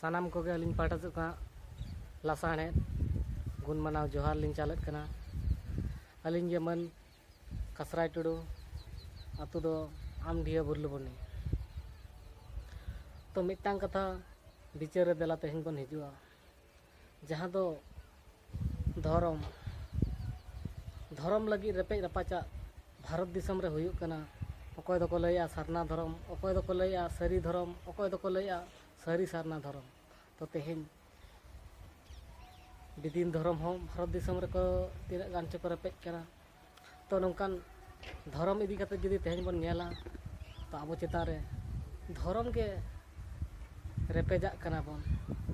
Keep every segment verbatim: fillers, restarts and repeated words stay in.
ᱥᱟᱱᱟᱢ ᱠᱚᱜᱮ ᱟᱹᱞᱤᱧ ᱯᱟᱦᱴᱟ ᱥᱮᱫ ᱠᱷᱚᱱᱟᱜ ᱞᱟᱥᱟᱲᱦᱮᱫ ᱜᱩᱱ ᱢᱟᱱᱟᱣ ᱡᱚᱦᱟᱨ ᱞᱤᱧ ᱪᱟᱞᱮᱫ ᱠᱟᱱᱟ᱾ ᱟᱹᱞᱤᱧ ᱜᱮ ᱢᱟᱹᱱ ᱠᱟᱥᱨᱟᱭ ᱴᱩᱰᱩ, ᱟᱹᱛᱩ ᱫᱚ ᱟᱢᱰᱤᱦᱟᱹ ᱵᱩᱨᱞᱩᱵᱚᱱᱤ᱾ ᱛᱚ, ᱢᱤᱫᱴᱟᱝ ᱠᱟᱛᱷᱟ ᱵᱤᱪᱟᱹᱨ ᱨᱮ ᱫᱮᱞᱟ ᱛᱮᱦᱮᱧ ᱵᱚᱱ ᱦᱤᱡᱩᱜᱼᱟ, ᱡᱟᱦᱟᱸ ᱫᱚ ᱫᱷᱚᱨᱚᱢ᱾ ᱫᱷᱚᱨᱚᱢ ᱞᱟᱹᱜᱤᱫ ᱨᱮᱯᱮᱡ ᱨᱟᱯᱟᱪᱟᱜ ᱵᱷᱟᱨᱚᱛ ᱫᱤᱥᱚᱢ ᱨᱮ ᱦᱩᱭᱩᱜ ᱠᱟᱱᱟ᱾ ᱚᱠᱚᱭ ᱫᱚᱠᱚ ᱞᱟᱹᱭᱮᱜᱼᱟ ᱥᱟᱨᱱᱟ ᱫᱷᱚᱨᱚᱢ, ᱚᱠᱚᱭ ᱫᱚᱠᱚ ᱞᱟᱹᱭᱮᱜᱼᱟ ᱥᱟᱹᱨᱤ ᱫᱷᱚᱨᱚᱢ, ᱚᱠᱚᱭ ᱫᱚᱠᱚ ᱞᱟᱹᱭᱮᱜᱼᱟ ᱥᱟᱹᱨᱤ ᱥᱟᱨᱱᱟ ᱫᱷᱚᱨᱚᱢ᱾ ᱛᱚ, ᱛᱮᱦᱮᱧ ᱵᱤᱫᱤᱱ ᱫᱷᱚᱨᱚᱢ ᱦᱚᱸ ᱵᱷᱟᱨᱚᱛ ᱫᱤᱥᱚᱢ ᱨᱮᱠᱚ ᱛᱤᱱᱟᱹᱜ ᱜᱟᱱ ᱪᱚᱠᱚ ᱨᱮᱯᱮᱡ ᱠᱟᱱᱟ᱾ ᱛᱚ, ᱱᱚᱝᱠᱟᱱ ᱫᱷᱚᱨᱚᱢ ᱤᱫᱤ ᱠᱟᱛᱮ ᱡᱩᱫᱤ ᱛᱮᱦᱮᱧ ᱵᱚᱱ ᱧᱮᱞᱟ, ᱛᱚ, ᱟᱵᱚ ᱪᱮᱛᱟᱱ ᱨᱮ ᱫᱷᱚᱨᱚᱢ ᱜᱮ ᱨᱮᱯᱮᱡᱟᱜ ᱠᱟᱱᱟ ᱵᱚᱱ᱾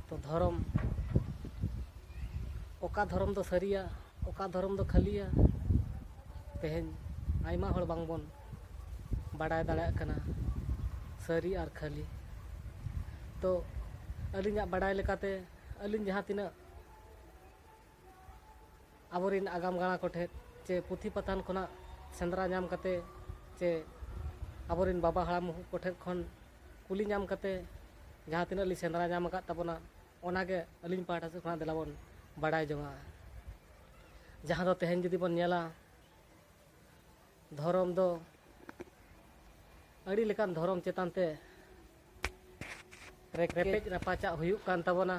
ᱛᱚ, ᱫᱷᱚᱨᱚᱢ, ᱚᱠᱟ ᱫᱷᱚᱨᱚᱢ ᱫᱚ ᱥᱟᱹᱨᱤᱭᱟ, ᱚᱠᱟ ᱫᱷᱚᱨᱚᱢ ᱫᱚ ᱠᱷᱟᱹᱞᱤᱭᱟ, ᱛᱮᱦᱮᱧ ᱟᱭᱢᱟ ᱦᱚᱲ ᱵᱟᱝ ᱵᱚᱱ ᱵᱟᱰᱟᱭ ᱫᱟᱲᱮᱭᱟᱜ ᱠᱟᱱᱟ ᱥᱟᱹᱨᱤ ᱟᱨ ᱠᱷᱟᱹᱞᱤ᱾ ᱛᱚ, ᱟᱹᱞᱤᱧᱟᱜ ᱵᱟᱰᱟᱭ ᱞᱮᱠᱟᱛᱮ, ᱟᱹᱞᱤᱧ ᱡᱟᱦᱟᱸ ᱛᱤᱱᱟᱹᱜ ᱟᱵᱚᱨᱮᱱ ᱟᱜᱟᱢ ᱜᱟᱲᱟ ᱠᱚᱴᱷᱮᱱ ᱪᱮ ᱯᱩᱛᱷᱤ ᱯᱟᱛᱷᱟᱢ ᱠᱷᱚᱱᱟᱜ ᱥᱮᱸᱫᱽᱨᱟ ᱧᱟᱢ ᱠᱟᱛᱮ, ᱪᱮ ᱟᱵᱚᱨᱮᱱ ᱵᱟᱵᱟ ᱦᱟᱲᱟᱢ ᱠᱚᱴᱷᱮᱱ ᱠᱷᱚᱱ ᱠᱩᱞᱤ ᱧᱟᱢ ᱠᱟᱛᱮ, ᱡᱟᱦᱟᱸ ᱛᱤᱱᱟᱹᱜ ᱞᱤᱧ ᱥᱮᱸᱫᱽᱨᱟ ᱧᱟᱢ ᱟᱠᱟᱫ ᱛᱟᱵᱚᱱᱟ, ᱚᱱᱟᱜᱮ ᱟᱹᱞᱤᱧ ᱯᱟᱦᱴᱟ ᱥᱮᱫ ᱠᱷᱚᱱᱟᱜ ᱫᱮᱞᱟ ᱵᱚᱱ ᱵᱟᱰᱟᱭ ᱡᱚᱝᱟ᱾ ᱡᱟᱦᱟᱸ ᱫᱚ ᱛᱮᱦᱮᱧ ᱡᱩᱫᱤ ᱵᱚᱱ ᱧᱮᱞᱟ, ᱫᱷᱚᱨᱚᱢ ᱫᱚ ᱟᱹᱰᱤ ᱞᱮᱠᱟᱱ ᱫᱷᱚᱨᱚᱢ ᱪᱮᱛᱟᱱ ᱛᱮ ᱨᱮᱯᱮᱡ ᱨᱟᱯᱟᱪᱟᱜ ᱦᱩᱭᱩᱜ ᱠᱟᱱ ᱛᱟᱵᱚᱱᱟ᱾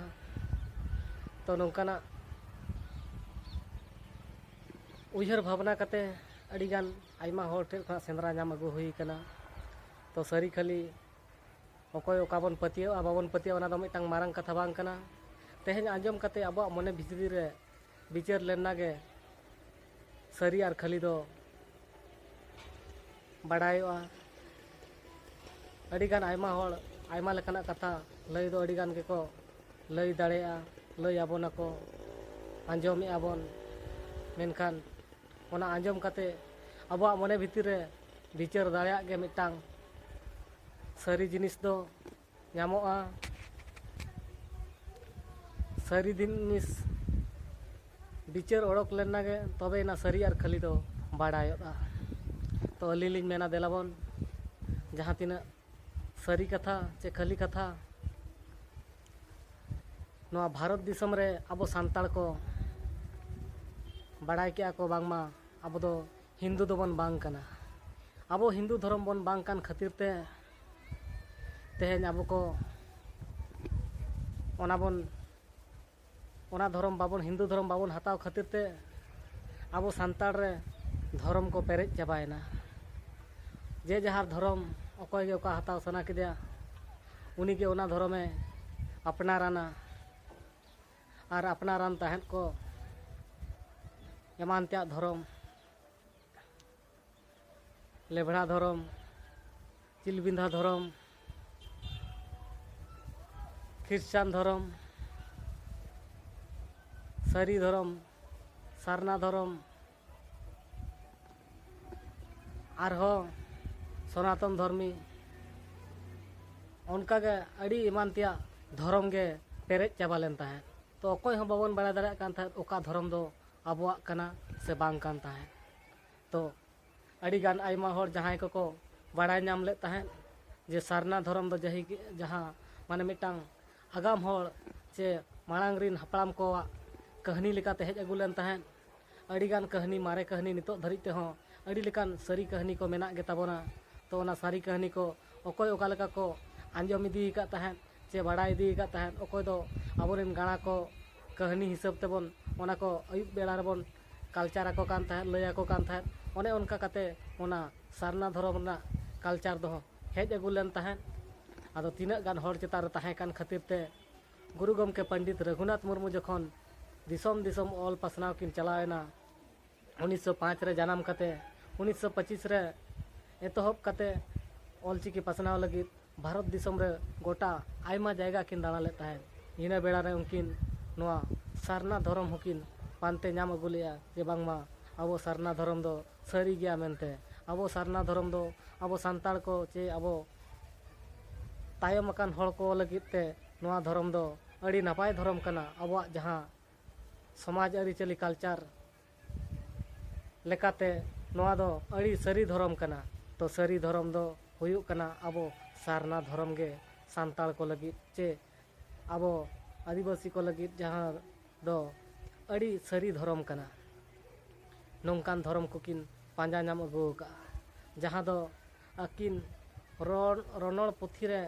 ᱛᱚ, ᱱᱚᱝᱠᱟᱱᱟᱜ ᱩᱭᱦᱟᱹᱨ ᱵᱷᱟᱵᱽᱱᱟ ᱠᱟᱛᱮ ᱟᱹᱰᱤᱜᱟᱱ ᱟᱭᱢᱟ ᱦᱚᱲ ᱴᱷᱮᱱ ᱠᱷᱚᱱᱟᱜ ᱥᱮᱸᱫᱽᱨᱟ ᱧᱟᱢ ᱟᱹᱜᱩ ᱦᱩᱭ ᱠᱟᱱᱟ᱾ ᱛᱚ, ᱥᱟᱹᱨᱤ ᱠᱷᱟᱹᱞᱤ ᱚᱠᱚᱭ ᱚᱠᱟ ᱵᱚᱱ ᱯᱟᱹᱛᱭᱟᱹᱜᱼᱟ, ᱵᱟᱵᱚᱱ ᱯᱟᱹᱛᱭᱟᱹᱜᱼᱟ, ᱚᱱᱟ ᱫᱚ ᱢᱤᱫᱴᱟᱝ ᱢᱟᱨᱟᱝ ᱠᱟᱛᱷᱟ ᱵᱟᱝ ᱠᱟᱱᱟ᱾ ᱛᱮᱦᱮᱧ ᱟᱸᱡᱚᱢ ᱠᱟᱛᱮ ᱟᱵᱚᱣᱟᱜ ᱢᱚᱱᱮ ᱵᱷᱤᱛᱨᱤ ᱨᱮ ᱵᱤᱪᱟᱹᱨ ᱞᱮᱱᱟ ᱜᱮ ᱥᱟᱹᱨᱤ ᱟᱨ ᱠᱷᱟᱹᱞᱤ ᱫᱚ ᱵᱟᱰᱟᱭᱚᱜᱼᱟ᱾ ᱟᱹᱰᱤᱜᱟᱱ ᱟᱭᱢᱟ ᱦᱚᱲ ᱟᱭᱢᱟ ᱞᱮᱠᱟᱱᱟᱜ ᱠᱟᱛᱷᱟ ᱞᱟᱹᱭ ᱫᱚ ᱟᱹᱰᱤᱜᱟᱱ ᱜᱮᱠᱚ ᱞᱟᱹᱭ ᱫᱟᱲᱮᱭᱟᱜᱼᱟ, ᱞᱟᱹᱭ ᱟᱵᱚᱱᱟᱠᱚ, ᱟᱸᱡᱚᱢᱮᱜᱼᱟ ᱵᱚᱱ᱾ ᱢᱮᱱᱠᱷᱟᱱ ᱚᱱᱟ ᱟᱸᱡᱚᱢ ᱠᱟᱛᱮ ᱟᱵᱚᱣᱟᱜ ᱢᱚᱱᱮ ᱵᱷᱤᱛᱤᱨ ᱨᱮ ᱵᱤᱪᱟᱹᱨ ᱫᱟᱲᱮᱭᱟᱜ ᱜᱮ ᱢᱤᱫᱴᱟᱝ ᱥᱟᱹᱨᱤ ᱡᱤᱱᱤᱥ ᱫᱚ ᱧᱟᱢᱚᱜᱼᱟ᱾ ᱥᱟᱹᱨᱤ ᱡᱤᱱᱤᱥ ᱵᱤᱪᱟᱹᱨ ᱚᱰᱚᱠ ᱞᱮᱱᱟ ᱜᱮ, ᱛᱚᱵᱮᱭᱮᱱᱟ ᱥᱟᱹᱨᱤ ᱟᱨ ᱠᱷᱟᱹᱞᱤ ᱫᱚ ᱵᱟᱲᱟᱭᱚᱜᱼᱟ᱾ ᱛᱚ, ᱟᱹᱞᱤᱧ ᱞᱤᱧ ᱢᱮᱱᱟ, ᱫᱮᱞᱟᱵᱚᱱ ᱡᱟᱦᱟᱸ ᱛᱤᱱᱟᱹᱜ ᱥᱟᱹᱨᱤ ᱠᱟᱛᱷᱟ ᱪᱮ ᱠᱷᱟᱹᱞᱤ ᱠᱟᱛᱷᱟ ᱱᱚᱣᱟ ᱵᱷᱟᱨᱚᱛ ᱫᱤᱥᱚᱢ ᱨᱮ ᱟᱵᱚ ᱥᱟᱱᱛᱟᱲ ᱠᱚ ᱵᱟᱲᱟᱭ ᱠᱮᱜᱼᱟ ᱠᱚ ᱵᱟᱝᱢᱟ ᱟᱵᱚ ᱫᱚ ᱦᱤᱱᱫᱩ ᱫᱚᱵᱚᱱ ᱵᱟᱝ ᱠᱟᱱᱟ᱾ ᱟᱵᱚ ᱦᱤᱱᱫᱩ ᱫᱷᱚᱨᱚᱢ ᱵᱚᱱ ᱵᱟᱝ ᱠᱟᱱ ᱠᱷᱟᱹᱛᱤᱨ ᱛᱮ ᱛᱮᱦᱮᱧ ᱟᱵᱚ ᱠᱚ ᱚᱱᱟ ᱵᱚᱱ, ᱚᱱᱟ ᱫᱷᱚᱨᱚᱢ ᱵᱟᱵᱚᱱ, ᱦᱤᱱᱫᱩ ᱫᱷᱚᱨᱚᱢ ᱵᱟᱵᱚᱱ ᱦᱟᱛᱟᱣ ᱠᱷᱟᱹᱛᱤᱨ ᱛᱮ ᱟᱵᱚ ᱥᱟᱱᱛᱟᱲ ᱨᱮ ᱫᱷᱚᱨᱚᱢ ᱠᱚ ᱯᱮᱨᱮᱡ ᱪᱟᱵᱟᱭᱮᱱᱟ᱾ ᱡᱮ ᱡᱟᱦᱟᱨ ᱫᱷᱚᱨᱚᱢ, ᱚᱠᱚᱭ ᱜᱮ ᱚᱠᱟ ᱦᱟᱛᱟᱣ ᱥᱟᱱᱟ ᱠᱮᱫᱮᱭᱟ, ᱩᱱᱤ ᱜᱮ ᱚᱱᱟ ᱫᱷᱚᱨᱚᱢᱮ ᱟᱯᱱᱟᱨᱟᱱᱟ᱾ ᱟᱨ ᱟᱯᱱᱟᱨᱟᱱ ᱛᱟᱦᱮᱸᱫ ᱠᱚ ᱮᱢᱟᱱ ᱛᱮᱭᱟᱜ ᱫᱷᱚᱨᱚᱢ, ᱞᱮᱵᱽᱲᱟ ᱫᱷᱚᱨᱚᱢ, ᱪᱤᱞᱵᱤᱸᱫᱷᱟ ᱫᱷᱚᱨᱚᱢ, ᱠᱷᱨᱤᱥᱪᱟᱱ ᱫᱷᱚᱨᱚᱢ, ᱥᱟᱹᱨᱤ ᱫᱷᱚᱨᱚᱢ, ᱥᱟᱨᱱᱟ ᱫᱷᱚᱨᱚᱢ, ᱟᱨᱦᱚᱸ ᱥᱚᱱᱟᱛᱚᱱ ᱫᱷᱚᱨᱢᱤ, ᱚᱱᱠᱟᱜᱮ ᱟᱹᱰᱤ ᱮᱢᱟᱱ ᱛᱮᱭᱟᱜ ᱫᱷᱚᱨᱚᱢ ᱜᱮ ᱯᱮᱨᱮᱡ ᱪᱟᱵᱟ ᱞᱮᱱ ᱛᱟᱦᱮᱸᱫ᱾ ᱛᱚ ᱚᱠᱚᱭ ᱦᱚᱸ ᱵᱟᱵᱚᱱ ᱵᱟᱲᱟᱭ ᱫᱟᱲᱮᱭᱟᱜ ᱠᱟᱱ ᱛᱟᱦᱮᱸᱫ ᱚᱠᱟ ᱫᱷᱚᱨᱚᱢ ᱫᱚ ᱟᱵᱚᱣᱟᱜ ᱠᱟᱱᱟ ᱥᱮ ᱵᱟᱝ ᱠᱟᱱ ᱛᱟᱦᱮᱸᱫ᱾ ᱛᱚ ᱟᱹᱰᱤᱜᱟᱱ ᱟᱭᱢᱟ ᱦᱚᱲ ᱡᱟᱦᱟᱸᱭ ᱠᱚᱠᱚ ᱵᱟᱲᱟᱭ ᱧᱟᱢ ᱞᱮᱫ ᱛᱟᱦᱮᱸᱫ ᱡᱮ ᱥᱟᱨᱱᱟ ᱫᱷᱚᱨᱚᱢ ᱫᱚ ᱡᱟᱦᱤ-, ᱡᱟᱦᱟᱸ ᱢᱟᱱᱮ ᱢᱤᱫᱴᱟᱝ ᱟᱜᱟᱢ ᱦᱚᱲ ᱪᱮ ᱢᱟᱲᱟᱝ ᱨᱤᱱ ᱦᱟᱯᱲᱟᱢ ᱠᱚᱣᱟᱜ ᱠᱟᱹᱦᱱᱤ ᱞᱮᱠᱟᱛᱮ ᱦᱮᱡ ᱟᱹᱜᱩ ᱞᱮᱱ ᱛᱟᱦᱮᱸᱫ᱾ ᱟᱹᱰᱤᱜᱟᱱ ᱠᱟᱹᱦᱱᱤ, ᱢᱟᱨᱮ ᱠᱟᱹᱦᱱᱤ ᱱᱤᱛᱚᱜ ᱫᱷᱟᱹᱨᱤᱡ ᱛᱮᱦᱚᱸ ᱟᱹᱰᱤ ᱞᱮᱠᱟᱱ ᱥᱟᱹᱨᱤ ᱠᱟᱹᱦᱱᱤ ᱠᱚ ᱢᱮᱱᱟᱜ ᱜᱮᱛᱟ ᱵᱚᱱᱟ᱾ ᱛᱚ ᱚᱱᱟ ᱥᱟᱹᱨᱤ ᱠᱟᱹᱦᱱᱤ ᱠᱚ ᱚᱠᱚᱭ ᱚᱠᱟ ᱞᱮᱠᱟ ᱠᱚ ᱟᱸᱡᱚᱢ ᱤᱫᱤ ᱟᱠᱟᱫ ᱛᱟᱦᱮᱸᱫ ᱪᱮ ᱵᱟᱲᱟᱭ ᱤᱫᱤ ᱟᱠᱟᱫ ᱛᱟᱦᱮᱸᱫ, ᱚᱠᱚᱭ ᱫᱚ ᱟᱵᱚᱨᱮᱱ ᱜᱟᱬᱟ ᱠᱚ ᱠᱟᱹᱦᱱᱤ ᱦᱤᱥᱟᱹᱵ ᱛᱮᱵᱚᱱ ᱚᱱᱟ ᱠᱚ ᱟᱹᱭᱩᱵ ᱵᱮᱲᱟ ᱨᱮᱵᱚᱱ ᱠᱟᱞᱪᱟᱨ ᱟᱠᱚ ᱠᱟᱱ ᱛᱟᱦᱮᱸᱫ, ᱞᱟᱹᱭ ᱟᱠᱚ ᱠᱟᱱ ᱛᱟᱦᱮᱸᱫ᱾ ᱚᱱᱮ ᱚᱱᱠᱟ ᱠᱟᱛᱮ ᱚᱱᱟ ᱥᱟᱨᱱᱟ ᱫᱷᱚᱨᱚᱢ ᱨᱮᱱᱟᱜ ᱠᱟᱞᱪᱟᱨ ᱫᱚ ᱦᱮᱡ ᱟᱹᱜᱩ ᱞᱮᱱ ᱛᱟᱦᱮᱸᱫ᱾ ᱟᱫᱚ ᱛᱤᱱᱟᱹᱜ ᱜᱟᱱ ᱦᱚᱲ ᱪᱮᱛᱟᱱ ᱨᱮ ᱛᱟᱦᱮᱸ ᱠᱟᱱ ᱠᱷᱟᱹᱛᱤᱨ ᱛᱮ ᱜᱩᱨᱩ ᱜᱚᱢᱠᱮ ᱯᱚᱱᱰᱤᱛ ᱨᱚᱜᱷᱩᱱᱟᱛᱷ ᱢᱩᱨᱢᱩ ᱡᱚᱠᱷᱚᱱ ᱫᱤᱥᱚᱢ ᱫᱤᱥᱚᱢ ᱚᱞ ᱯᱟᱥᱱᱟᱣ ᱠᱤᱱ ᱪᱟᱞᱟᱣ ᱮᱱᱟ, ᱩᱱᱤᱥᱥᱚ ᱯᱟᱸᱪ ᱨᱮ ᱡᱟᱱᱟᱢ ᱠᱟᱛᱮ ᱩᱱᱤᱥᱥᱚ ᱯᱚᱸᱪᱤᱥ ᱨᱮ ᱮᱛᱚᱦᱚᱵ ᱠᱟᱛᱮ ᱚᱞᱪᱤᱠᱤ ᱯᱟᱥᱱᱟᱣ ᱞᱟᱹᱜᱤᱫ ᱵᱷᱟᱨᱚᱛ ᱫᱤᱥᱚᱢ ᱨᱮ ᱜᱚᱴᱟ ᱟᱭᱢᱟ ᱡᱟᱭᱜᱟ ᱠᱤᱱ ᱫᱟᱬᱟ ᱞᱮᱫ ᱛᱟᱦᱮᱸᱫ᱾ ᱤᱱᱟᱹ ᱵᱮᱲᱟ ᱨᱮ ᱩᱱᱠᱤᱱ ᱱᱚᱣᱟ ᱥᱟᱨᱱᱟ ᱫᱷᱚᱨᱚᱢ ᱦᱚᱸᱠᱤᱱ ᱯᱟᱱᱛᱮ ᱧᱟᱢ ᱟᱹᱜᱩ ᱞᱮᱫᱼᱟ ᱡᱮ ᱵᱟᱝᱢᱟ ᱟᱵᱚ ᱥᱟᱨᱱᱟ ᱫᱷᱚᱨᱚᱢ ᱫᱚ ᱥᱟᱹᱨᱤ ᱜᱮᱭᱟ ᱢᱮᱱᱛᱮ᱾ ᱟᱵᱚ ᱥᱟᱨᱱᱟ ᱫᱷᱚᱨᱚᱢ ᱫᱚ ᱟᱵᱚ ᱥᱟᱱᱛᱟᱲ ᱠᱚ ᱪᱮ ᱟᱵᱚ ᱛᱟᱭᱚᱢ ᱟᱠᱟᱱ ᱦᱚᱲ ᱠᱚ ᱞᱟᱹᱜᱤᱫ ᱛᱮ ᱱᱚᱣᱟ ᱫᱷᱚᱨᱚᱢ ᱫᱚ ᱟᱹᱰᱤ ᱱᱟᱯᱟᱭ ᱫᱷᱚᱨᱚᱢ ᱠᱟᱱᱟ᱾ ᱟᱵᱚᱣᱟᱜ ᱡᱟᱦᱟᱸ ᱥᱚᱢᱟᱡᱽ ᱟᱹᱨᱤᱪᱟᱹᱞᱤ ᱠᱟᱞᱪᱟᱨ ᱞᱮᱠᱟᱛᱮ ᱱᱚᱣᱟ ᱫᱚ ᱟᱹᱰᱤ ᱥᱟᱹᱨᱤ ᱫᱷᱚᱨᱚᱢ ᱠᱟᱱᱟ᱾ ᱛᱚ ᱥᱟᱹᱨᱤ ᱫᱷᱚᱨᱚᱢ ᱫᱚ ᱦᱩᱭᱩᱜ ᱠᱟᱱᱟ ᱟᱵᱚ ᱥᱟᱨᱱᱟ ᱫᱷᱚᱨᱚᱢ ᱜᱮ ᱥᱟᱱᱛᱟᱲ ᱠᱚ ᱞᱟᱹᱜᱤᱫ ᱪᱮ ᱟᱵᱚ ᱟᱹᱫᱤᱵᱟᱹᱥᱤ ᱠᱚ ᱞᱟᱹᱜᱤᱫ, ᱡᱟᱦᱟᱸ ᱫᱚ ᱟᱹᱰᱤ ᱥᱟᱹᱨᱤ ᱫᱷᱚᱨᱚᱢ ᱠᱟᱱᱟ᱾ ᱱᱚᱝᱠᱟᱱ ᱫᱷᱚᱨᱚᱢ ᱠᱚᱠᱤᱱ ᱯᱟᱸᱡᱟ ᱧᱟᱢ ᱟᱹᱜᱩ ᱟᱠᱟᱫᱼᱟ, ᱡᱟᱦᱟᱸ ᱫᱚ ᱟᱹᱠᱤᱱ ᱨᱚᱲ, ᱨᱚᱱᱚᱲ ᱯᱩᱛᱷᱤ ᱨᱮ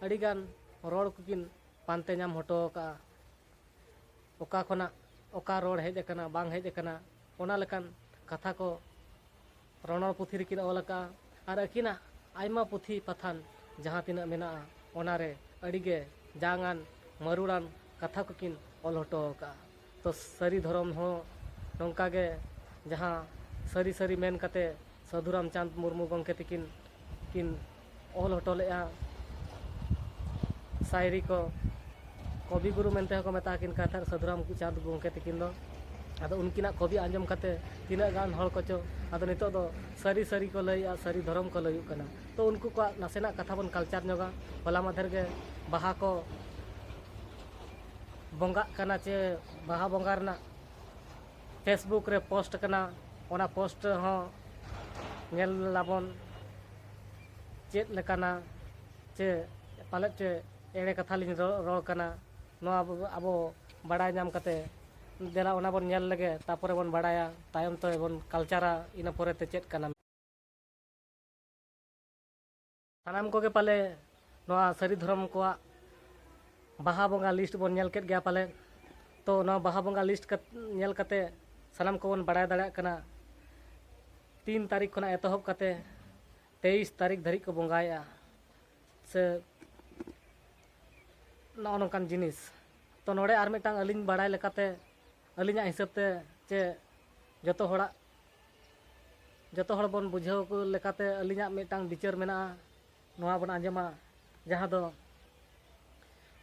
ᱟᱹᱰᱤᱜᱟᱱ ᱨᱚᱲ ᱠᱚᱠᱤᱱ ᱯᱟᱱᱛᱮ ᱧᱟᱢ ᱦᱚᱴᱚ ᱟᱠᱟᱫᱼᱟ᱾ ᱚᱠᱟ ᱠᱷᱚᱱᱟᱜ ᱚᱠᱟ ᱨᱚᱲ ᱦᱮᱡ ᱟᱠᱟᱱᱟ, ᱵᱟᱝ ᱦᱮᱡ ᱟᱠᱟᱱᱟ, ᱚᱱᱟ ᱞᱮᱠᱟᱱ ᱠᱟᱛᱷᱟ ᱠᱚ ᱨᱚᱱᱚᱲ ᱯᱩᱛᱷᱤ ᱨᱮᱠᱤᱱ ᱚᱞ ᱟᱠᱟᱫᱼᱟ᱾ ᱟᱨ ᱟᱹᱠᱤᱱᱟᱜ ᱟᱭᱢᱟ ᱯᱩᱛᱷᱤ ᱯᱟᱛᱷᱟᱢ ᱡᱟᱦᱟᱸ ᱛᱤᱱᱟᱹᱜ ᱢᱮᱱᱟᱜᱼᱟ, ᱚᱱᱟᱨᱮ ᱟᱹᱰᱤᱜᱮ ᱡᱟᱝᱟᱱ, ᱢᱟᱹᱨᱩᱲᱟᱱ ᱠᱟᱛᱷᱟ ᱠᱚᱠᱤᱱ ᱚᱞ ᱦᱚᱴᱚ ᱟᱠᱟᱫᱼᱟ᱾ ᱛᱚ, ᱥᱟᱹᱨᱤ ᱫᱷᱚᱨᱚᱢ ᱦᱚᱸ ᱱᱚᱝᱠᱟ ᱜᱮ, ᱡᱟᱦᱟᱸ ᱥᱟᱹᱨᱤ ᱥᱟᱹᱨᱤ ᱢᱮᱱ ᱠᱟᱛᱮ ᱥᱟᱹᱫᱷᱩ ᱨᱟᱢᱪᱟᱸᱫᱽ ᱢᱩᱨᱢᱩ ᱜᱚᱢᱠᱮ ᱛᱤᱠᱤᱱ ᱠᱤᱱ ᱚᱞ ᱦᱚᱴᱚ ᱞᱮᱫᱼᱟ᱾ ᱥᱟᱭᱨᱤ ᱠᱚ, ᱠᱚᱵᱤ ᱜᱩᱨᱩ ᱢᱮᱱᱛᱮ ᱦᱚᱸᱠᱚ ᱢᱮᱛᱟ ᱠᱤᱱ ᱠᱟᱱ ᱛᱟᱦᱮᱸᱫ ᱥᱟᱹᱫᱷᱩ ᱨᱟᱢᱪᱟᱸᱫᱽ ᱜᱚᱢᱠᱮ ᱛᱤᱠᱤᱱ ᱫᱚ᱾ ᱟᱫᱚ ᱩᱱᱠᱤᱱᱟᱜ ᱠᱚᱵᱤ ᱟᱸᱡᱚᱢ ᱠᱟᱛᱮ ᱛᱤᱱᱟᱹᱜ ᱜᱟᱱ ᱦᱚᱲ ᱠᱚᱪᱚ, ᱟᱫᱚ ᱱᱤᱛᱚᱜ ᱫᱚ ᱥᱟᱹᱨᱤ ᱥᱟᱹᱨᱤ ᱠᱚ ᱞᱟᱹᱭᱮᱜᱼᱟ, ᱥᱟᱹᱨᱤ ᱫᱷᱚᱨᱚᱢ ᱠᱚ ᱞᱟᱹᱭᱩᱜ ᱠᱟᱱᱟ᱾ ᱛᱚ, ᱩᱱᱠᱩ ᱠᱚᱣᱟᱜ ᱱᱟᱥᱮᱱᱟᱜ ᱠᱟᱛᱷᱟ ᱵᱚᱱ ᱠᱟᱞᱪᱟᱨ ᱧᱚᱜᱟ᱾ ᱦᱚᱞᱟ ᱢᱟᱫᱷᱮᱨ ᱜᱮ ᱵᱟᱦᱟ ᱠᱚ ᱵᱚᱸᱜᱟᱜ ᱠᱟᱱᱟ, ᱪᱮ ᱵᱟᱦᱟ ᱵᱚᱸᱜᱟ ᱨᱮᱱᱟᱜ Facebook ᱨᱮ ᱯᱳᱥᱴ ᱠᱟᱱᱟ, ᱚᱱᱟ ᱯᱳᱥᱴ ᱦᱚᱸ ᱧᱮᱞ ᱟᱵᱚᱱ ᱪᱮᱫ ᱞᱮᱠᱟᱱᱟ, ᱪᱮ ᱯᱟᱞᱮᱫ ᱪᱮ ᱮᱲᱮ ᱠᱟᱛᱷᱟ ᱞᱤᱧ ᱨᱚ-, ᱨᱚᱲ ᱠᱟᱱᱟ᱾ ᱱᱚᱣᱟ ᱟᱵᱚ, ᱟᱵᱚ ᱵᱟᱲᱟᱭ ᱧᱟᱢ ᱠᱟᱛᱮ, ᱫᱮᱞᱟ ᱚᱱᱟ ᱵᱚᱱ ᱧᱮᱞ ᱞᱮᱜᱮ, ᱛᱟᱯᱚᱨᱮ ᱵᱚᱱ ᱵᱟᱲᱟᱭᱟ ᱛᱟᱭᱚᱢ ᱛᱮ ᱵᱚᱱ ᱠᱟᱞᱪᱟᱨᱟ, ᱤᱱᱟᱹ ᱯᱚᱨᱮᱛᱮ ᱪᱮᱫ ᱠᱟᱱᱟ᱾ ᱥᱟᱱᱟᱢ ᱠᱚᱜᱮ ᱯᱟᱞᱮ ᱱᱚᱣᱟ ᱥᱟᱹᱨᱤ ᱫᱷᱚᱨᱚᱢ ᱠᱚᱣᱟᱜ ᱵᱟᱦᱟ ᱵᱚᱸᱜᱟ ᱞᱤᱥᱴ ᱵᱚᱱ ᱧᱮᱞ ᱠᱮᱫ ᱜᱮᱭᱟ ᱯᱟᱞᱮ᱾ ᱛᱚ, ᱱᱚᱣᱟ ᱵᱟᱦᱟ ᱵᱚᱸᱜᱟ ᱞᱤᱥᱴ ᱠᱟᱛ-, ᱧᱮᱞ ᱠᱟᱛᱮ ᱥᱟᱱᱟᱢ ᱠᱚᱵᱚᱱ ᱵᱟᱲᱟᱭ ᱫᱟᱲᱮᱭᱟᱜ ᱠᱟᱱᱟ, ᱛᱤᱱ ᱛᱟᱹᱨᱤᱠᱷ ᱠᱷᱚᱱᱟᱜ ᱮᱛᱚᱦᱚᱵ ᱠᱟᱛᱮ ᱛᱮᱭᱤᱥ ᱛᱟᱹᱨᱤᱠᱷ ᱫᱷᱟᱹᱨᱤᱡ ᱠᱚ ᱵᱚᱸᱜᱟᱭᱮᱫᱼᱟ ᱥᱮ ᱱᱚᱜᱼᱚ ᱱᱚᱝᱠᱟᱱ ᱡᱤᱱᱤᱥ᱾ ᱛᱚ, ᱱᱚᱰᱮ ᱟᱨ ᱢᱤᱫᱴᱟᱝ ᱟᱹᱞᱤᱧ ᱵᱟᱲᱟᱭ ᱞᱮᱠᱟᱛᱮ, ᱟᱹᱞᱤᱧᱟᱜ ᱦᱤᱥᱟᱹᱵ ᱛᱮ, ᱪᱮ ᱡᱚᱛᱚ ᱦᱚᱲᱟᱜ, ᱡᱚᱛᱚ ᱦᱚᱲ ᱵᱚᱱ ᱵᱩᱡᱷᱟᱹᱣ ᱠᱚ ᱞᱮᱠᱟᱛᱮ ᱟᱹᱞᱤᱧᱟᱜ ᱢᱤᱫᱴᱟᱝ ᱵᱤᱪᱟᱹᱨ ᱢᱮᱱᱟᱜᱼᱟ, ᱱᱚᱣᱟ ᱵᱚᱱ ᱟᱸᱡᱚᱢᱟ, ᱡᱟᱦᱟᱸ ᱫᱚ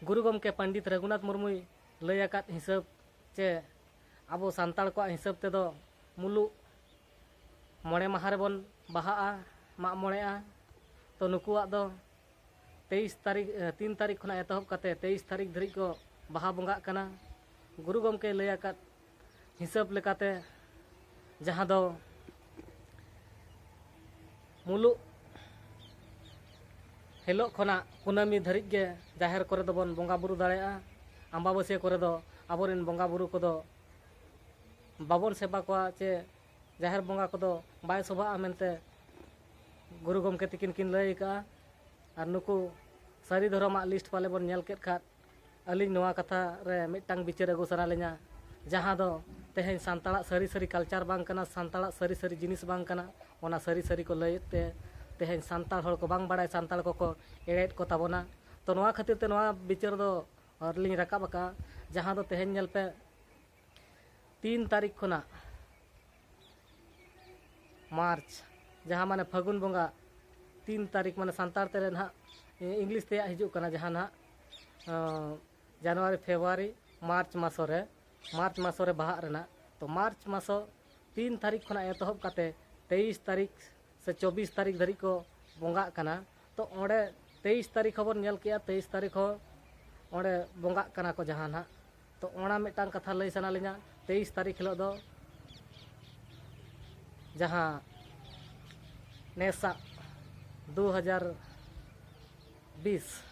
ᱜᱩᱨᱩ ᱜᱚᱢᱠᱮ ᱯᱚᱱᱰᱤᱛ ᱨᱚᱜᱷᱩᱱᱟᱛᱷ ᱢᱩᱨᱢᱩᱭ ᱞᱟᱹᱭ ᱟᱠᱟᱫ ᱦᱤᱥᱟᱹᱵ, ᱪᱮ ᱟᱵᱚ ᱥᱟᱱᱛᱟᱲ ᱠᱚᱣᱟᱜ ᱦᱤᱥᱟᱹᱵ ᱛᱮᱫᱚ ᱢᱩᱞᱩᱜ ᱢᱚᱬᱮ ᱢᱟᱦᱟ ᱨᱮᱵᱚᱱ ᱵᱟᱦᱟᱜᱼᱟ, ᱢᱟᱜ ᱢᱚᱬᱮᱜᱼᱟ᱾ ᱛᱚ, ᱱᱩᱠᱩᱣᱟᱜ ᱫᱚ ᱛᱮᱭᱤᱥ ᱛᱟᱹᱨᱤᱠᱷ, ᱮ, ᱛᱤᱱ ᱛᱟᱹᱨᱤᱠᱷ ᱠᱷᱚᱱᱟᱜ ᱮᱛᱚᱦᱚᱵ ᱠᱟᱛᱮ ᱛᱮᱭᱤᱥ ᱛᱟᱹᱨᱤᱠᱷ ᱫᱷᱟᱹᱨᱤᱡ ᱠᱚ ᱵᱟᱦᱟ ᱵᱚᱸᱜᱟᱜ ᱠᱟᱱᱟ᱾ ᱜᱩᱨᱩ ᱜᱚᱢᱠᱮᱭ ᱞᱟᱹᱭ ᱟᱠᱟᱫ ᱦᱤᱥᱟᱹᱵ ᱞᱮᱠᱟᱛᱮ, ᱡᱟᱦᱟᱸ ᱫᱚ ᱢᱩᱞᱩᱜ ᱦᱤᱞᱳᱜ ᱠᱷᱚᱱᱟᱜ ᱠᱩᱱᱟᱹᱢᱤ ᱫᱷᱟᱹᱨᱤᱡ ᱜᱮ ᱡᱟᱦᱮᱨ ᱠᱚᱨᱮ ᱫᱚᱵᱚᱱ ᱵᱚᱸᱜᱟ ᱵᱩᱨᱩ ᱫᱟᱲᱮᱭᱟᱜᱼᱟ᱾ ᱟᱢᱵᱟᱵᱟᱹᱥᱭᱟᱹ ᱠᱚᱨᱮ ᱫᱚ ᱟᱵᱚᱨᱮᱱ ᱵᱚᱸᱜᱟ ᱵᱩᱨᱩ ᱠᱚᱫᱚ ᱵᱟᱵᱚᱱ ᱥᱮᱵᱟ ᱠᱚᱣᱟ, ᱪᱮ ᱡᱟᱦᱮᱨ ᱵᱚᱸᱜᱟ ᱠᱚᱫᱚ ᱵᱟᱭ ᱥᱚᱵᱷᱟᱜᱼᱟ ᱢᱮᱱᱛᱮ ᱜᱩᱨᱩ ᱜᱚᱢᱠᱮ ᱛᱤᱠᱤᱱ ᱠᱤᱱ ᱞᱟᱹᱭ ᱟᱠᱟᱫᱼᱟ᱾ ᱟᱨ ᱱᱩᱠᱩ ᱥᱟᱹᱨᱤ ᱫᱷᱚᱨᱚᱢᱟᱜ ᱞᱤᱥᱴ ᱯᱟᱞᱮ ᱵᱚᱱ ᱧᱮᱞ ᱠᱮᱫ ᱠᱷᱟᱱ, ᱟᱹᱞᱤᱧ ᱱᱚᱣᱟ ᱠᱟᱛᱷᱟ ᱨᱮ ᱢᱤᱫᱴᱟᱝ ᱵᱤᱪᱟᱹᱨ ᱟᱹᱜᱩ ᱥᱟᱱᱟ ᱞᱤᱧᱟ, ᱡᱟᱦᱟᱸ ᱫᱚ ᱛᱮᱦᱮᱧ ᱥᱟᱱᱛᱟᱲᱟᱜ ᱥᱟᱹᱨᱤ ᱥᱟᱹᱨᱤ ᱠᱟᱞᱪᱟᱨ ᱵᱟᱝ ᱠᱟᱱᱟ, ᱥᱟᱱᱛᱟᱲᱟᱜ ᱥᱟᱹᱨᱤ ᱥᱟᱹᱨᱤ ᱡᱤᱱᱤᱥ ᱵᱟᱝ ᱠᱟᱱᱟ᱾ ᱚᱱᱟ ᱥᱟᱹᱨᱤ ᱥᱟᱹᱨᱤ ᱠᱚ ᱞᱟᱹᱭᱮᱫ ᱛᱮ ᱛᱮᱦᱮᱧ ᱥᱟᱱᱛᱟᱲ ᱦᱚᱲ ᱠᱚ ᱵᱟᱝ ᱵᱟᱲᱟᱭ ᱥᱟᱱᱛᱟᱲ ᱠᱚᱠᱚ ᱮᱲᱮᱭᱮᱫ ᱠᱚ ᱛᱟᱵᱚᱱᱟ᱾ ᱛᱚ ᱱᱚᱣᱟ ᱠᱷᱟᱹᱛᱤᱨ ᱛᱮ ᱱᱚᱣᱟ ᱵᱤᱪᱟᱹᱨ ᱫᱚ ᱞᱤᱧ ᱨᱟᱠᱟᱵ ᱟᱠᱟᱫᱼᱟ, ᱡᱟᱦᱟᱸ ᱫᱚ ᱛᱮᱦᱮᱧ ᱧᱮᱞ ᱯᱮ, ᱛᱤᱱ ᱛᱟᱹᱨᱤᱠᱷ ᱠᱷᱚᱱᱟᱜ ᱢᱟᱨᱪ, ᱡᱟᱦᱟᱸ ᱢᱟᱱᱮ ᱯᱷᱟᱹᱜᱩᱱ ᱵᱚᱸᱜᱟ ᱛᱤᱱ ᱛᱟᱹᱨᱤᱠᱷ, ᱢᱟᱱᱮ ᱥᱟᱱᱛᱟᱲ ᱛᱮ ᱱᱟᱦᱟᱜ ᱤᱝᱞᱤᱥ ᱛᱮᱭᱟᱜ ᱦᱤᱡᱩᱜ ᱠᱟᱱᱟ, ᱡᱟᱦᱟᱸ ᱱᱟᱦᱟᱜ ᱡᱟᱱᱩᱣᱟᱨᱤ, ᱯᱷᱮᱵᱽᱨᱩᱣᱟᱨᱤ, ᱢᱟᱨᱪ ᱢᱟᱥᱚ ᱨᱮ, ᱢᱟᱨᱪ ᱢᱟᱥᱚ ᱨᱮ ᱵᱟᱦᱟᱜ ᱨᱮᱱᱟᱜ᱾ ᱛᱚ ᱢᱟᱨᱪ ᱢᱟᱥᱚ ᱛᱤᱱ ᱛᱟᱹᱨᱤᱠᱷ ᱠᱷᱚᱱᱟᱜ ᱮᱛᱚᱦᱚᱵ ᱠᱟᱛᱮ ᱛᱮᱭᱤᱥ ᱛᱟᱹᱨᱤᱠᱷ ᱥᱮ ᱪᱚᱵᱵᱤᱥ ᱛᱟᱹᱨᱤᱠᱷ ᱫᱷᱟᱹᱨᱤᱡ ᱠᱚ ᱵᱚᱸᱜᱟᱜ ᱠᱟᱱᱟ᱾ ᱛᱚ ᱚᱸᱰᱮ ᱛᱮᱭᱤᱥ ᱛᱟᱹᱨᱤᱠᱷ ᱦᱚᱸᱵᱚᱱ ᱧᱮᱞ ᱠᱮᱜᱼᱟ, ᱛᱮᱭᱤᱥ ᱛᱟᱹᱨᱤᱠᱷ ᱦᱚᱸ ᱚᱸᱰᱮ ᱵᱚᱸᱜᱟᱜ ᱠᱟᱱᱟ ᱠᱚ ᱡᱟᱦᱟᱸ ᱱᱟᱦᱟᱜ᱾ ᱛᱚ ᱚᱱᱟ ᱢᱤᱫᱴᱟᱝ ᱠᱟᱛᱷᱟ ᱞᱟᱹᱭ ᱥᱟᱱᱟ ᱞᱤᱧᱟ, ᱛᱮᱭᱤᱥ ᱛᱟᱹᱨᱤᱠᱷ ᱦᱤᱞᱳᱜ ᱫᱚ ᱡᱟᱦᱟᱸ ᱱᱮᱥᱟᱜ ᱫᱩ ᱦᱟᱡᱟᱨ ᱵᱤᱥ,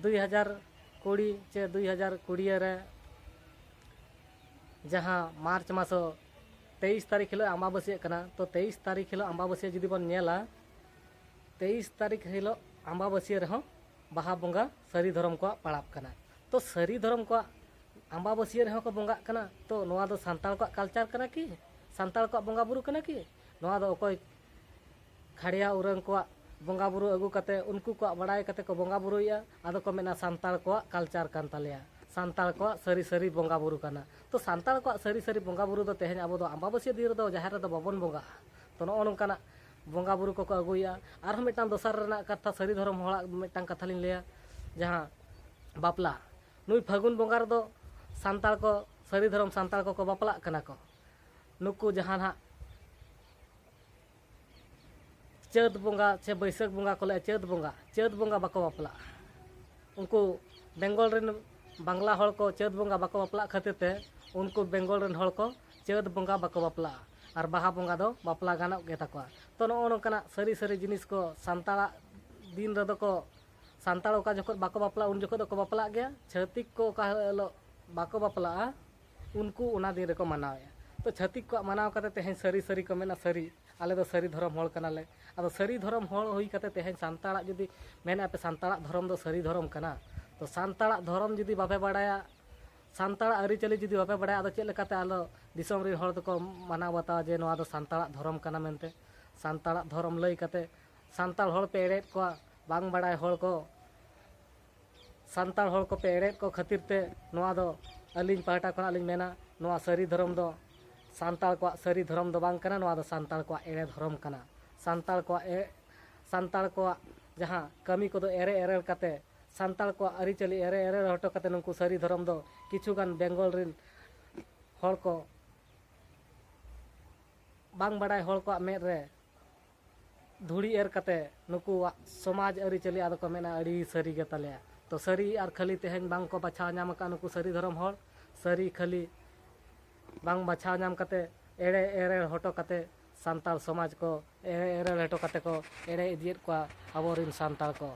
ᱫᱩᱭ ᱦᱟᱡᱟᱨ ᱠᱩᱲᱤ ᱪᱮ ᱫᱩᱭ ᱦᱟᱡᱟᱨ ᱠᱩᱲᱤ ᱨᱮ ᱡᱟᱦᱟᱸ ᱢᱟᱨᱪ ᱢᱟᱥᱚ ᱛᱮᱭᱤᱥ ᱛᱟᱹᱨᱤᱠᱷ ᱦᱤᱞᱳᱜ ᱟᱢᱵᱟᱵᱟᱹᱥᱭᱟᱹᱜ ᱠᱟᱱᱟ, ᱛᱚ ᱛᱮᱭᱤᱥ ᱛᱟᱹᱨᱤᱠᱷ ᱦᱤᱞᱳᱜ ᱟᱢᱵᱟᱵᱟᱹᱥᱭᱟᱹ ᱡᱩᱫᱤ ᱵᱚᱱ ᱧᱮᱞᱟ, ᱛᱮᱭᱤᱥ ᱛᱟᱹᱨᱤᱠᱷ ᱦᱤᱞᱳᱜ ᱟᱢᱵᱟᱵᱟᱹᱥᱭᱟᱹ ᱨᱮᱦᱚᱸ ᱵᱟᱦᱟ ᱵᱚᱸᱜᱟ ᱥᱟᱹᱨᱤ ᱫᱷᱚᱨᱚᱢ ᱠᱚᱣᱟᱜ ᱯᱟᱲᱟᱵ ᱠᱟᱱᱟ᱾ ᱛᱚ ᱥᱟᱹᱨᱤ ᱫᱷᱚᱨᱚᱢ ᱠᱚᱣᱟᱜ ᱟᱢᱵᱟᱵᱟᱹᱥᱭᱟᱹ ᱨᱮᱦᱚᱸ ᱠᱚ ᱵᱚᱸᱜᱟᱜ ᱠᱟᱱᱟ᱾ ᱛᱚ ᱱᱚᱣᱟ ᱫᱚ ᱥᱟᱱᱛᱟᱲ ᱠᱚᱣᱟᱜ ᱠᱟᱞᱪᱟᱨ ᱠᱟᱱᱟ ᱠᱤ? ᱥᱟᱱᱛᱟᱲ ᱠᱚᱣᱟᱜ ᱵᱚᱸᱜᱟ ᱵᱩᱨᱩ ᱠᱟᱱᱟ ᱠᱤ? ᱱᱚᱣᱟ ᱫᱚ ᱚᱠᱚᱭ ᱠᱷᱟᱲᱭᱟ ᱩᱨᱟᱹᱝ ᱠᱚᱣᱟᱜ ᱵᱚᱸᱜᱟ ᱵᱩᱨᱩ ᱟᱹᱜᱩ ᱠᱟᱛᱮ, ᱩᱱᱠᱩ ᱠᱚᱣᱟᱜ ᱵᱟᱲᱟᱭ ᱠᱟᱛᱮ ᱠᱚ ᱵᱚᱸᱜᱟ ᱵᱩᱨᱩᱭᱮᱫᱼᱟ᱾ ᱟᱫᱚ ᱠᱚ ᱢᱮᱱᱟ, ᱥᱟᱱᱛᱟᱲ ᱠᱚᱣᱟᱜ ᱠᱟᱞᱪᱟᱨ ᱠᱟᱱ ᱛᱟᱞᱮᱭᱟ, ᱥᱟᱱᱛᱟᱲ ᱠᱚᱣᱟᱜ ᱥᱟᱹᱨᱤ ᱥᱟᱹᱨᱤ ᱵᱚᱸᱜᱟ ᱵᱩᱨᱩ ᱠᱟᱱᱟ᱾ ᱛᱚ ᱥᱟᱱᱛᱟᱲ ᱠᱚᱣᱟᱜ ᱥᱟᱹᱨᱤ ᱥᱟᱹᱨᱤ ᱵᱚᱸᱜᱟ ᱵᱩᱨᱩ ᱫᱚ ᱛᱮᱦᱮᱧ ᱟᱵᱚ ᱫᱚ ᱟᱢᱵᱟᱵᱟᱹᱥᱭᱟᱹ ᱫᱤᱱ ᱨᱮᱫᱚ ᱡᱟᱦᱮᱨ ᱨᱮᱫᱚ ᱵᱟᱵᱚᱱ ᱵᱚᱸᱜᱟᱜᱼᱟ᱾ ᱛᱚ ᱱᱚᱜᱼᱚ ᱱᱚᱝᱠᱟᱱᱟᱜ ᱵᱚᱸᱜᱟ ᱵᱩᱨᱩ ᱠᱚᱠᱚ ᱟᱹᱜᱩᱭᱮᱫᱼᱟ᱾ ᱟᱨᱦᱚᱸ ᱢᱤᱫᱴᱟᱝ ᱫᱚᱥᱟᱨ ᱨᱮᱱᱟᱜ ᱠᱟᱛᱷᱟ, ᱥᱟᱹᱨᱤ ᱫᱷᱚᱨᱚᱢ ᱦᱚᱲᱟᱜ ᱢᱤᱫᱴᱟᱝ ᱠᱟᱛᱷᱟ ᱞᱤᱧ ᱞᱟᱹᱭᱟ, ᱡᱟᱦᱟᱸ ᱵᱟᱯᱞᱟ, ᱱᱩᱭ ᱯᱷᱟᱹᱜᱩᱱ ᱵᱚᱸᱜᱟ ᱨᱮᱫᱚ ᱥᱟᱱᱛᱟᱲ ᱠᱚ, ᱥᱟᱹᱨᱤ ᱫᱷᱚᱨᱚᱢ ᱥᱟᱱᱛᱟᱲ ᱠᱚᱠᱚ ᱵᱟᱯᱞᱟᱜ ᱠᱟᱱᱟ ᱠᱚ᱾ ᱱᱩᱠᱩ ᱡᱟᱦᱟᱸ ᱱᱟᱦᱟᱜ ᱪᱟᱹᱛ ᱵᱚᱸᱜᱟ ᱥᱮ ᱵᱟᱹᱭᱥᱟᱹᱠᱷ ᱵᱚᱸᱜᱟ ᱠᱚ ᱞᱟᱹᱭᱟ, ᱪᱟᱹᱛ ᱵᱚᱸᱜᱟ, ᱪᱟᱹᱛ ᱵᱚᱸᱜᱟ ᱵᱟᱠᱚ ᱵᱟᱯᱞᱟᱜᱼᱟ᱾ ᱩᱱᱠᱩ ᱵᱮᱝᱜᱚᱞ ᱨᱮᱱ ᱵᱟᱝᱞᱟ ᱦᱚᱲ ᱠᱚ ᱪᱟᱹᱛ ᱵᱚᱸᱜᱟ ᱵᱟᱠᱚ ᱵᱟᱯᱞᱟᱜ ᱠᱷᱟᱹᱛᱤᱨ ᱛᱮ ᱩᱱᱠᱩ ᱵᱮᱝᱜᱚᱞ ᱨᱮᱱ ᱦᱚᱲ ᱠᱚ ᱪᱟᱹᱛ ᱵᱚᱸᱜᱟ ᱵᱟᱠᱚ ᱵᱟᱯᱞᱟᱜᱼᱟ, ᱟᱨ ᱵᱟᱦᱟ ᱵᱚᱸᱜᱟ ᱫᱚ ᱵᱟᱯᱞᱟ ᱜᱟᱱᱚᱜ ᱜᱮ ᱛᱟᱠᱚᱣᱟ᱾ ᱛᱚ ᱱᱚᱜᱼᱚ ᱱᱚᱝᱠᱟᱱᱟᱜ ᱥᱟᱹᱨᱤ ᱥᱟᱹᱨᱤ ᱡᱤᱱᱤᱥ ᱠᱚ ᱥᱟᱱᱛᱟᱲᱟᱜ ᱫᱤᱱ ᱨᱮᱫᱚ ᱠᱚ ᱥᱟᱱᱛᱟᱲ ᱚᱠᱟ ᱡᱚᱠᱷᱚᱱ ᱵᱟᱠᱚ ᱵᱟᱯᱞᱟᱜᱼᱟ, ᱩᱱ ᱡᱚᱠᱷᱚᱱ ᱫᱚᱠᱚ ᱵᱟᱯᱞᱟᱜ ᱜᱮᱭᱟ᱾ ᱪᱷᱟᱹᱛᱤᱠ ᱠᱚ ᱚᱠᱟ ᱦᱤᱞᱳᱜ ᱵᱟᱠᱚ ᱵᱟᱯᱞᱟᱜᱼᱟ, ᱩᱱᱠᱩ ᱚᱱᱟ ᱫᱤᱱ ᱨᱮᱠᱚ ᱢᱟᱱᱟᱣᱮᱫᱼᱟ᱾ ᱛᱚ ᱪᱷᱟᱹᱛᱤᱠ ᱠᱚᱣᱟᱜ ᱢᱟᱱᱟᱣ ᱠᱟᱛᱮ ᱛᱮᱦᱮᱧ ᱥᱟᱹᱨᱤ ᱥᱟᱹᱨᱤ ᱠᱚ ᱢᱮᱱᱟ, ᱥᱟᱹᱨᱤ, ᱟᱞᱮ ᱫᱚ ᱥᱟᱹᱨᱤ ᱫᱷᱚᱨᱚᱢ ᱦᱚᱲ ᱠᱟᱱᱟᱞᱮ᱾ ᱟᱫᱚ ᱥᱟᱹᱨᱤ ᱫᱷᱚᱨᱚᱢ ᱦᱚᱲ ᱦᱩᱭ ᱠᱟᱛᱮ ᱛᱮᱦᱮᱧ ᱥᱟᱱᱛᱟᱲᱟᱜ ᱡᱩᱫᱤ ᱢᱮᱱᱮᱫᱼᱟ ᱯᱮ ᱥᱟᱱᱛᱟᱲᱟᱜ ᱫᱷᱚᱨᱚᱢ ᱫᱚ ᱥᱟᱹᱨᱤ ᱫᱷᱚᱨᱚᱢ ᱠᱟᱱᱟ, ᱛᱚ ᱥᱟᱱᱛᱟᱲᱟᱜ ᱫᱷᱚᱨᱚᱢ ᱡᱩᱫᱤ ᱵᱟᱯᱮ ᱵᱟᱲᱟᱭᱟ, ᱥᱟᱱᱛᱟᱲᱟᱜ ᱟᱹᱨᱤᱪᱟᱹᱞᱤ ᱡᱩᱫᱤ ᱵᱟᱯᱮ ᱵᱟᱲᱟᱭᱟ, ᱟᱫᱚ ᱪᱮᱫ ᱞᱮᱠᱟᱛᱮ ᱟᱞᱚ ᱫᱤᱥᱚᱢ ᱨᱮᱱ ᱦᱚᱲ ᱫᱚᱠᱚ ᱢᱟᱱᱟᱣ ᱵᱟᱛᱟᱣᱟ ᱡᱮ ᱱᱚᱣᱟ ᱫᱚ ᱥᱟᱱᱛᱟᱲᱟᱜ ᱫᱷᱚᱨᱚᱢ ᱠᱟᱱᱟ ᱢᱮᱱᱛᱮ? ᱥᱟᱱᱛᱟᱲᱟᱜ ᱫᱷᱚᱨᱚᱢ ᱞᱟᱹᱭ ᱠᱟᱛᱮ ᱥᱟᱱᱛᱟᱲ ᱦᱚᱲ ᱯᱮ ᱮᱲᱮᱭᱮᱫ ᱠᱚᱣᱟ, ᱵᱟᱝ ᱵᱟᱲᱟᱭ ᱦᱚᱲ ᱠᱚ, ᱥᱟᱱᱛᱟᱲ ᱦᱚᱲ ᱠᱚᱯᱮ ᱮᱲᱮᱭᱮᱫ ᱠᱚ ᱠᱷᱟᱹᱛᱤᱨ ᱛᱮ ᱱᱚᱣᱟ ᱫᱚ ᱟᱹᱞᱤᱧ ᱯᱟᱦᱴᱟ ᱠᱷᱚᱱᱟᱜ ᱞᱤᱧ ᱢᱮᱱᱟ, ᱱᱚᱣᱟ ᱥᱟᱹᱨᱤ ᱫᱷᱚᱨᱚᱢ ᱫᱚ ᱥᱟᱱᱛᱟᱲ ᱠᱚᱣᱟᱜ ᱥᱟᱹᱨᱤ ᱫᱷᱚᱨᱚᱢ ᱫᱚ ᱵᱟᱝ ᱠᱟᱱᱟ, ᱱᱚᱣᱟ ᱫᱚ ᱥᱟᱱᱛᱟᱲ ᱠᱚᱣᱟᱜ ᱮᱲᱮ ᱫᱷᱚᱨᱚᱢ ᱠᱟᱱᱟ᱾ ᱥᱟᱱᱛᱟᱲ ᱠᱚᱣᱟᱜ ᱮ-, ᱥᱟᱱᱛᱟᱲ ᱠᱚᱣᱟᱜ ᱡᱟᱦᱟᱸ ᱠᱟᱹᱢᱤ ᱠᱚᱫᱚ ᱮᱨᱮ ᱮᱨᱮᱲ ᱠᱟᱛᱮ, ᱥᱟᱱᱛᱟᱲ ᱠᱚᱣᱟᱜ ᱟᱹᱨᱤᱪᱟᱹᱞᱤ ᱮᱨᱮ ᱮᱨᱮᱲ ᱦᱚᱴᱚ ᱠᱟᱛᱮ ᱱᱩᱠᱩ ᱥᱟᱹᱨᱤ ᱫᱷᱚᱨᱚᱢ ᱫᱚ ᱠᱤᱪᱷᱩᱜᱟᱱ ᱵᱮᱝᱜᱚᱞ ᱨᱮᱱ ᱦᱚᱲ ᱠᱚ, ᱵᱟᱝ ᱵᱟᱲᱟᱭ ᱦᱚᱲ ᱠᱚᱣᱟᱜ ᱢᱮᱫ ᱨᱮ ᱫᱷᱩᱲᱤ ᱮᱨ ᱠᱟᱛᱮ ᱱᱩᱠᱩᱣᱟᱜ ᱥᱚᱢᱟᱡᱽ ᱟᱹᱨᱤᱪᱟᱹᱞᱤ ᱟᱫᱚ ᱠᱚ ᱢᱮᱱᱟ ᱟᱹᱰᱤ ᱥᱟᱹᱨᱤ ᱜᱮ ᱛᱟᱞᱮᱭᱟ᱾ ᱛᱚ ᱥᱟᱹᱨᱤ ᱟᱨ ᱠᱷᱟᱹᱞᱤ ᱛᱮᱦᱮᱧ ᱵᱟᱝ ᱠᱚ ᱵᱟᱪᱷᱟᱣ ᱧᱟᱢ ᱟᱠᱟᱫ ᱱᱩᱠᱩ ᱥᱟᱹᱨᱤ ᱫᱷᱚᱨᱚᱢ ᱦᱚᱲ, ᱥᱟᱹᱨᱤ ᱠᱷᱟᱹᱞᱤ ᱵᱟᱝ ᱵᱟᱪᱷᱟᱣ ᱧᱟᱢ ᱠᱟᱛᱮ ᱮᱲᱮ ᱮᱨᱮᱲ ᱦᱚᱴᱚ ᱠᱟᱛᱮ ᱥᱟᱱᱛᱟᱲ ᱥᱚᱢᱟᱡᱽ ᱠᱚ ᱮᱲᱮ ᱮᱨᱮᱲ ᱦᱚᱴᱚ ᱠᱟᱛᱮ ᱠᱚ ᱮᱲᱮ ᱤᱫᱤᱭᱮᱫ ᱠᱚᱣᱟ ᱟᱵᱚᱨᱮᱱ ᱥᱟᱱᱛᱟᱲ ᱠᱚ᱾